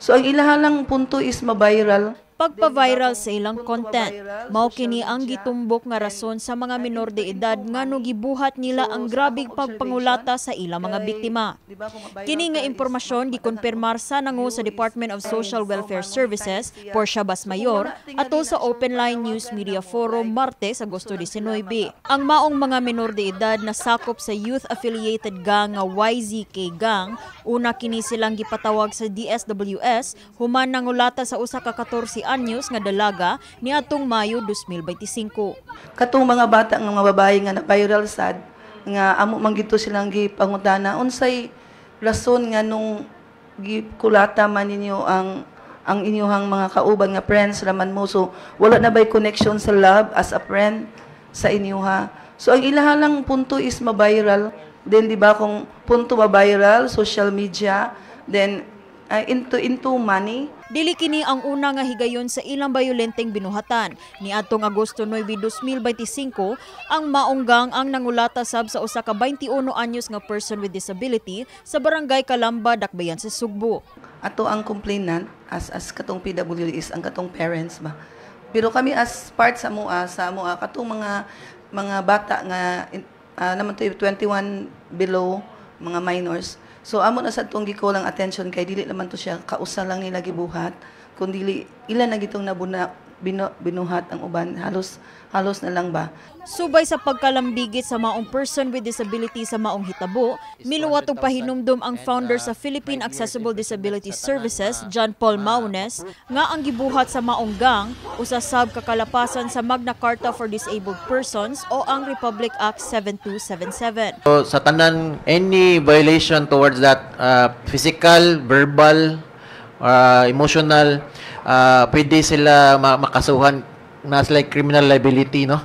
So ang ilaha lang punto is ma-viral. Pagpa-viral sa ilang content. Mao kini ang gitumbok nga rason sa mga minor de edad ngano gibuhat nila ang grabeng pagpangulata sa ilang mga biktima. Kini nga impormasyon gikumpirmar sa nangu sa Department of Social Welfare Services, Portia Basmayor, atol sa Open Line News Media Forum Martes, Agosto 19. Ang maong mga minor de edad na sakop sa youth-affiliated gang nga YZK Gang, una kini silang gipatawag sa DSWS human nangulata sa usa ka 14 anyos nga dalaga niadtong Mayo 2025. Katong mga bata nga mga babae nga na viral sad nga amo man gito silang gipangutana unsay rason nga nung gikulata man ninyo ang inyuhang mga kauban nga friends raman mo, so wala na bay connection sa love as a friend sa inyuha? So ang ilaha lang punto is ma-viral. Then di ba, kung punto ma-viral social media, then into money. Dili kini ang una nga higayon sa ilang bayolenteng binuhatan. Niadtong Agosto 9, 2025, ang maong gang ang nangulata sab sa usa ka 21 anyos nga person with disability sa Barangay Kalamba, Dakbayan sa Sugbo. Ato ang complainant as katong PWD is ang katong parents ba. Pero kami as part sa mua katong mga bata nga naman to 21 below, mga minors. So amo na sa atong gi-call ang attention kay dili naman to siya kausa lang nila gibuhat, kundi ila na gitong nabuna binuhat ang uban, halos halos na lang ba. Subay sa pagkalambigit sa maong person with disability sa maong hitabo, miluwat og pahinumdum ang founder sa Philippine Accessible Disability Services, John Paul Maunes, nga ang gibuhat sa maong gang usa sab kakalapasan sa Magna Carta for Disabled Persons o ang Republic Act 7277. So, sa tanan, any violation towards that, physical, verbal, emotional, pwede sila makasuhan na like criminal liability, no?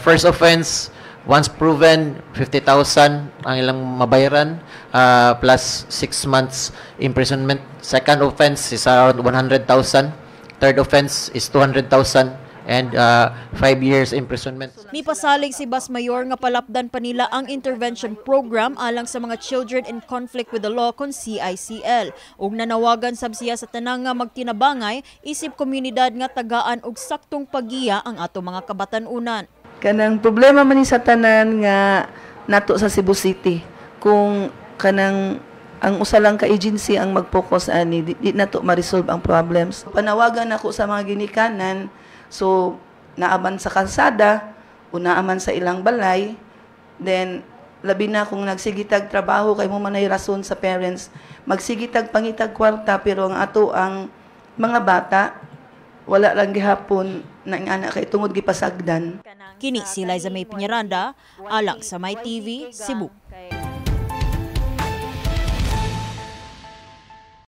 First offense, once proven, 50,000 ang ilang mabayaran, plus 6 months imprisonment. Second offense is around 100,000. Third offense is 200,000 and 5 years imprisonment. Mipasalig si Basmayor nga palapdan pa nila ang intervention program alang sa mga children in conflict with the law kon CICL. Ug nanawagan sab siya sa tanan nga magtinabangay isip komunidad nga tagaan og saktong pagiya ang ato mga kabatan-unan. Kanang problema man ni sa tanan nga nato sa Cebu City, kung kanang ang usa lang ka agency ang mag-focus ani, di nato ma-resolve ang problems. Panawagan ako sa mga ginikanan, so naaman sa kalsada o naaman sa ilang balay, then labi na kung nagsigitag trabaho kay mo manay rason sa parents magsigitag pangitag kwarta, pero ang ato ang mga bata wala lang gihapon na ang anak kay tungod gipasagdan. Kini si Liza May Piñaranda, alang sa My TV, Cebu.